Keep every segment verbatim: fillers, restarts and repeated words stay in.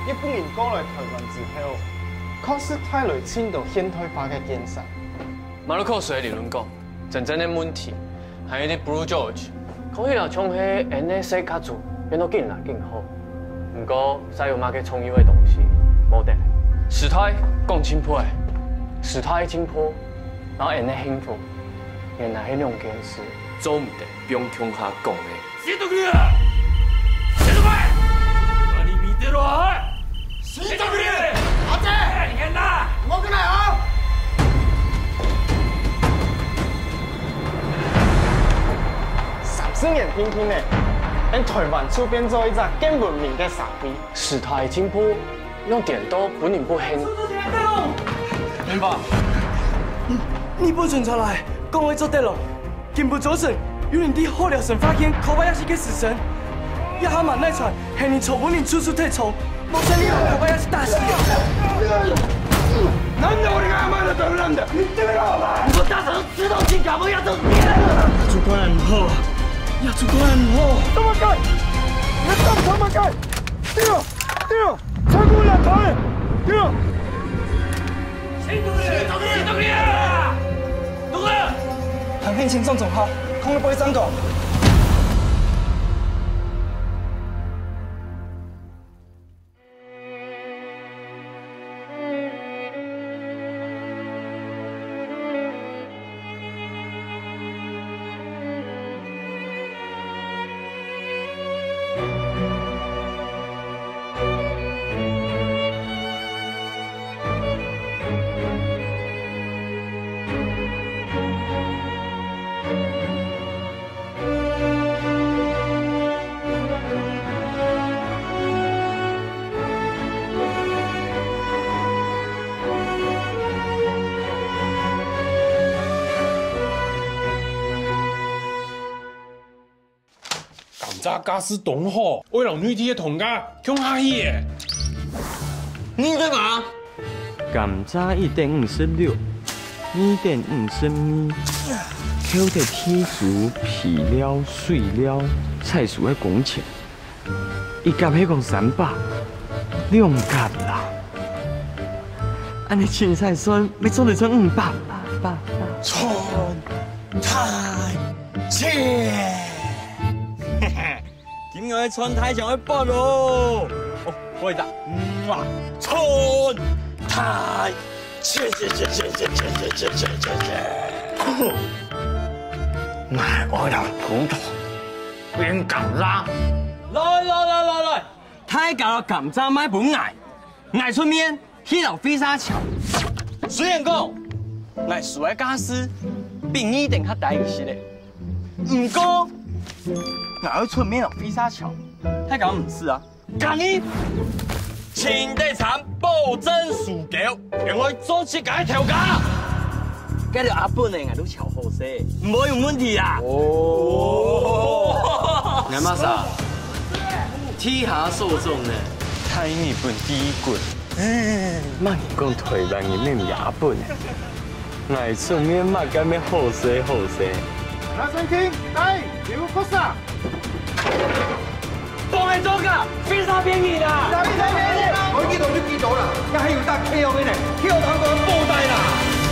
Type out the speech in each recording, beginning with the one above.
日本人過來台灣之後，確實帶來盡多現代化个建設。馬魯克斯个理論講，真正个問題還有一個 Blue George，看起來像係𫣆个世界就變到緊來緊好。毋過，煞有麼个重要个東西無得了。時代講進步了，時代進步，然後𫣆个幸福，原來係兩件事，做毋得放共下講个。死得快！死得快！何見てる！死得快！待て！動くなよ！三十年定定呢，𫣆台灣就變做一隻更文明个社會。時代進步，用顛倒分人不幸。明白。你本身出來，講話做得咯。 今晡早晨，有人在火寮神話間考拜夜市个時辰，這下滿哪傳，喊人坐分人處處踢床，無想你人考拜夜市打死了。なんで俺が謝らなきゃダメなんだ。言ってみろ、お前。你們大家都知道這個不要這樣。也就怪俺毋好，也就怪俺毋好。怎麼幹？你們幹什麼幹？對啊，對啊，超過兩台，對啊。 還很輕鬆，總好，空了不會傷到。 甘蔗價數當好，愛摎內地个糖價共下去耶！你在哪？甘蔗一點五十六，二點五十二，扣忒地租、肥料、水料、採收个工錢，一甲係講三百，兩甲啦！恁呢凊彩算，愛賺得賺五百。賺大錢！ 今日个賺大錢愛發咯！哦，過一隻，嗯啊，賺大錢！𠊎愛摎葡萄變甘蔗。來來來來來，大家摎甘蔗賣分𠊎，𠊎出面 去摎會社喬。雖然講，𠊎收个價數比你等較低一息仔，毋過，𠊎愛出面摎會社喬，大家毋使啊。今日，清德站保證收購，另外做自家个頭家。該條阿本呢，𠊎都喬好勢，毋會有問題啊。哦，恁麼儕，地下首長呢？大日本第一棍。 麼人講台灣人免阿本？𠊎出面麼个乜好勢好勢。拿聖經，來，有菩薩。放開做个，非常便宜啦！非常便宜！我一路都知道啦，那還有大K O个呢，K O堂都要爆炸啦！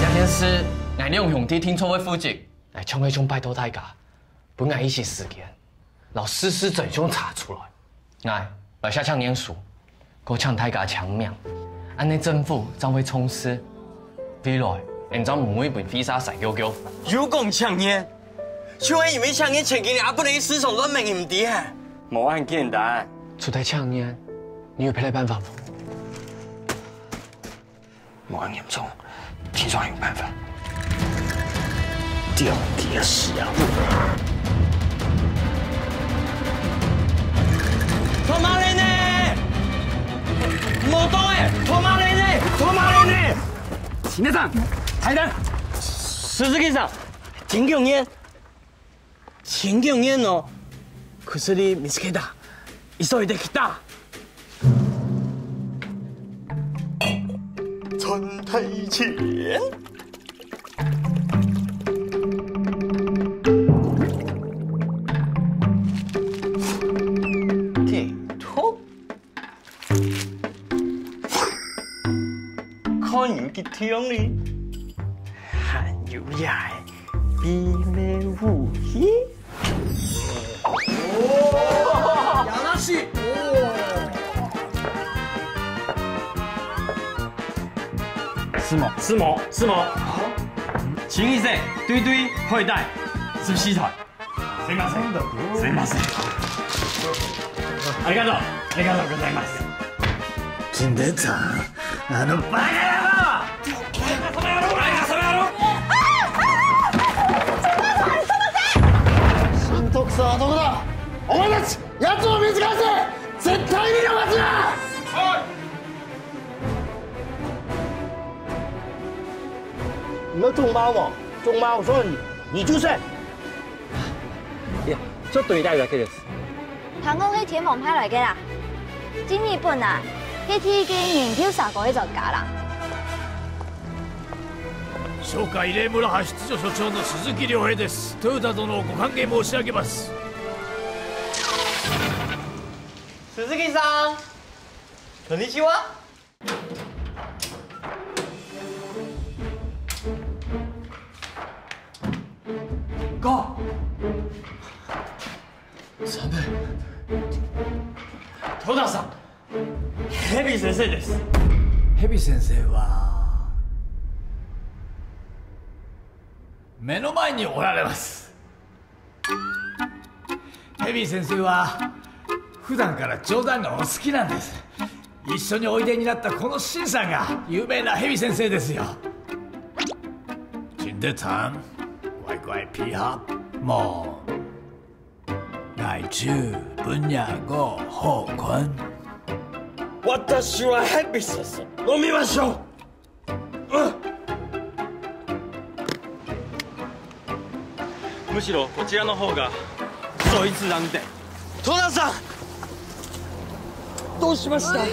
這件事，𠊎兩兄弟定著會負責，𠊎像係像拜託大家，分𠊎一息時間，摎事實真相查出來。 𠊎來寫請願書，過請大家簽名，恁呢政府正會重視。未來，𫣆正毋會分會社徙勼勼。又講請願，就係因為請願前幾日阿本个市場亂賣，你毋知係？無恁簡單。除忒請願，你有別个辦法無？ 無恁嚴重，定著有辦法。吊佢个屎啊！托馬雷呢？無到欸，托馬雷呢？托馬雷呢？清德さん、階段。鈴木さん、天狗眼。 天狗眼の、くすり見つけた。急いで来た。賺大錢。地圖。還有佢聽哩。還有這个秘密武器。哦，やらしい。哦。相撲，相撲，相撲。清一色，对对，可以带，十四台。 すいません。すいません。ありがとう。ありがとうございます。金田さん、あのバカ野郎！バカ野郎！バカ野郎！新特sảnはどこだ？お前たち、奴を見つかせ！絶対に逃すな！那种猫嘛，种猫，所以你就是。 いや、ちょっと見たいだけです。聽講係天皇派來个啦。真日本啊，係第一个研究蛇哥个專家啦。紹介、レムラ派出所所長の鈴木亮平です。トヨタ殿をご歓迎申し上げます。鈴木さん、こんにちは。 哥！寒い。トダさん、蛇先生です。蛇先生は、目の前におられます。蛇先生は、普段から冗談がお好きなんです。 一緒においでになったこのシンさんが有名な蛇先生ですよ。金田さん、乖乖配合。もう、害虫、分野号、宝冠。私は蛇先生、飲みましょう。うん。 むしろこちらの方がそいつなんで。トナさん、どうしました？蛇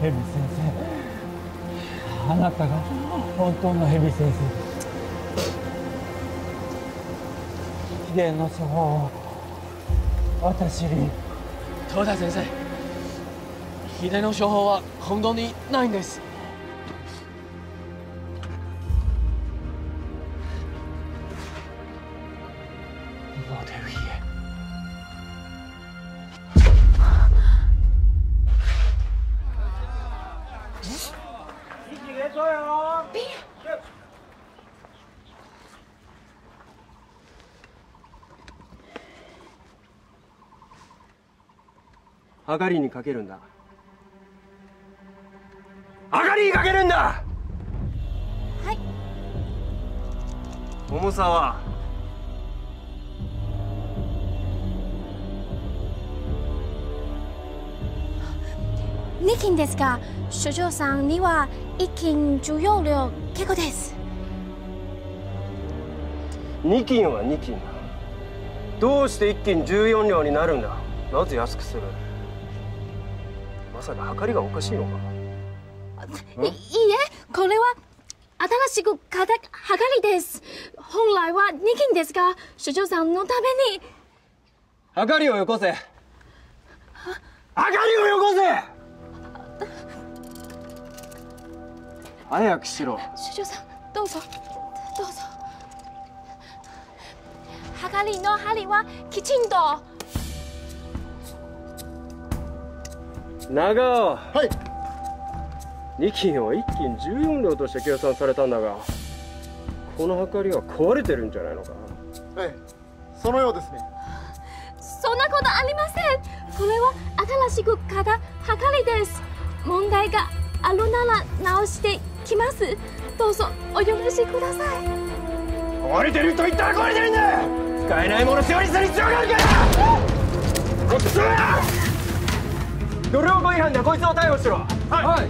先生、あなたが本当の蛇先生。秘伝の書法を私に。トータ先生、秘伝の書法は本当にないんです。 我的爷。はかりにかけるんだ。はかりにかけるんだ。はい。重さは？二斤ですか？所長さんには一斤十四兩結構です。二斤は二斤だ。どうして一斤十四両になるんだ？なぜ安くする？まさかはかりがおかしいのか？いいいえ、これは新しく買ったはかりです。本来は二斤ですが、所長さんのために。はかりをよこせ。はかりをよこせ。早くしろ。所長さん、どうぞ、どうぞ。はかりの針はきちんと。長尾。はい。二斤を一斤十四両として計算されたんだが、このはかりは壊れてるんじゃないのか？ええ、そのようですね。そんなことありません。これは新しく買ったはかりです。問題があるなら直してきます。どうぞお許しください。壊れてると言ったら壊れてるんだ！使えないもの修理する必要があるか！こっちだ！度量衡違反でこいつを逮捕しろ。はい。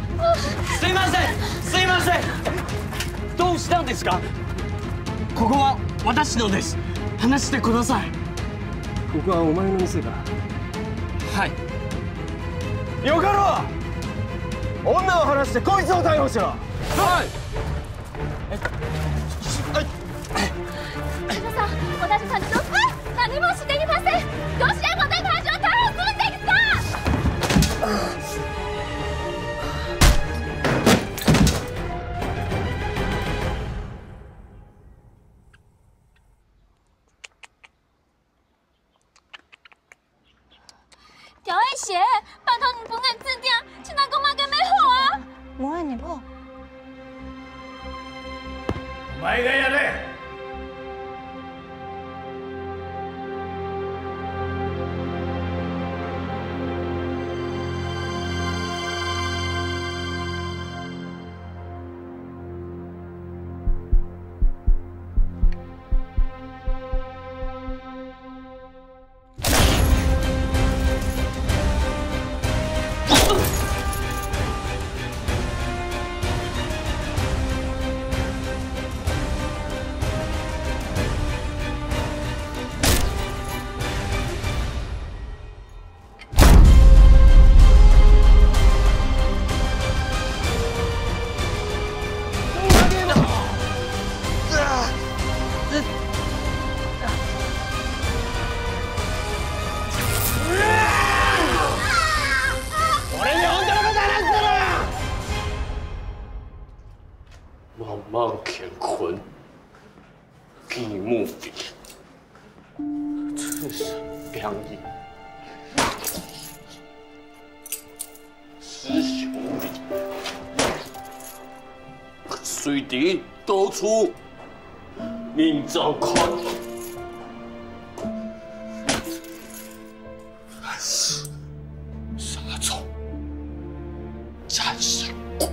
すいません、すいません。どうしたんですか？ここは私のです。離してください。ここはお前の店か？はい。よかろう！女を離してこいつを逮捕しろ！はい！皆さん、私たちの、あ、何もしていません。どうして私たちを逮捕するんですか？條仔鞋，拜託你分𠊎指點，去哪个買个乜好啊？無愛你婆。買个呀咧！ 慢慢乾坤，举目非，赤身兵役，死守礼，水滴多出，明朝看。 凡事杀错，斩首鬼。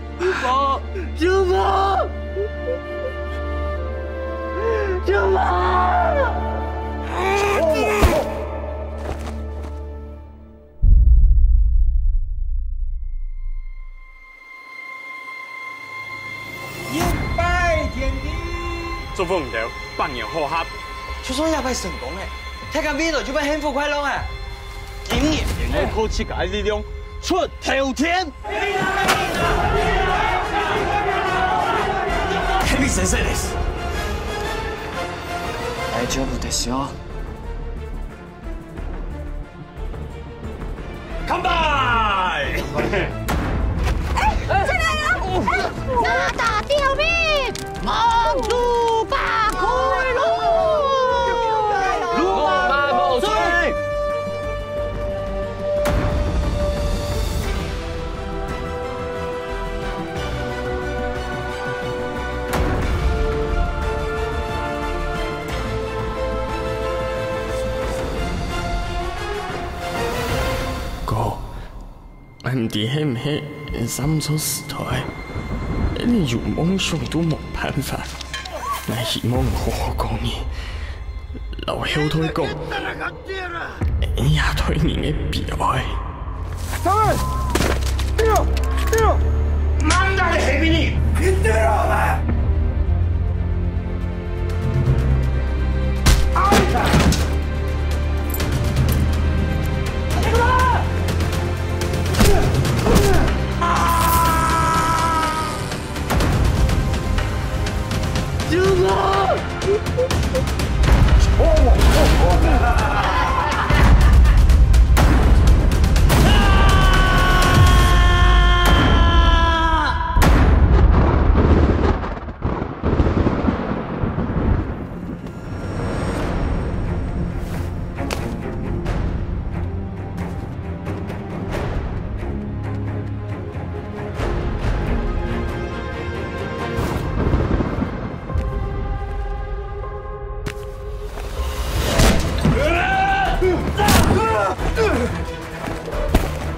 舅母！舅母！舅母！ 一拜天地。祝福你兜百年好合。就算這擺成功了，大家未來就會幸福快樂啊！今日，𠊎靠自家个力量出頭天。Happy Sunset！大丈夫ですよ。 乾杯！哎，這个啊，哎，哪打刁民，望路把開路，路馬無罪。哥， 𠊎毋知係毋係三錯時代，𠊎有夢想都無辦法。𠊎希望好好過日，摎後代講，𠊎這代人个悲哀。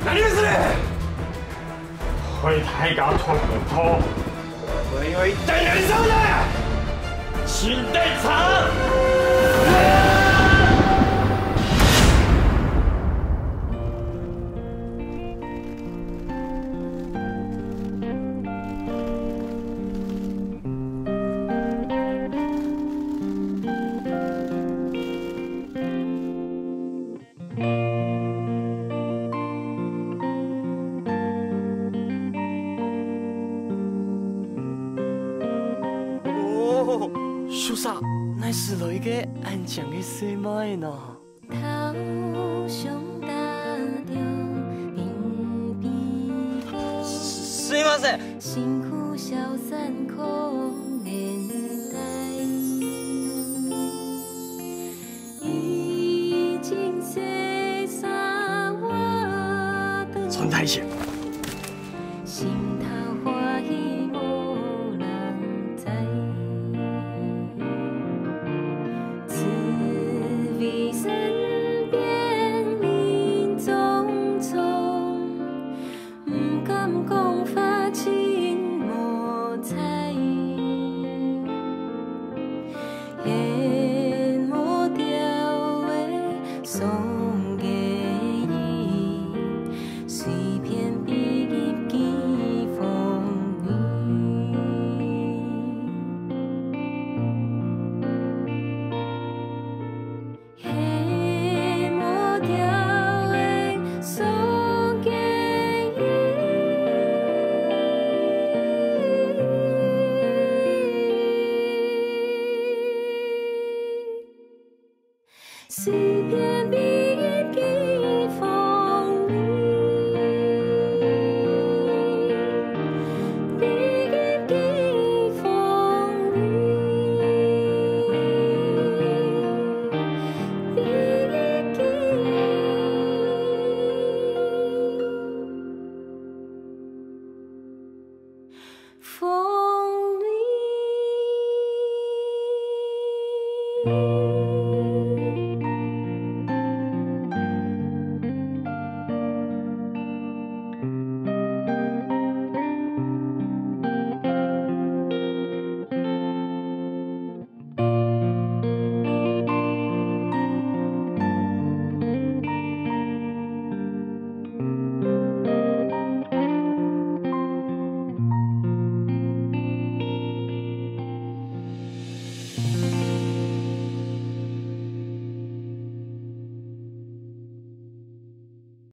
何必死咧？害大家討無討，還有一等人受咧，請得償！哪使來一个恁靚个細妹呢？頭上打著銀皮包，すいません。身軀瀟灑可憐个代。已經洗衫我都陳大爺，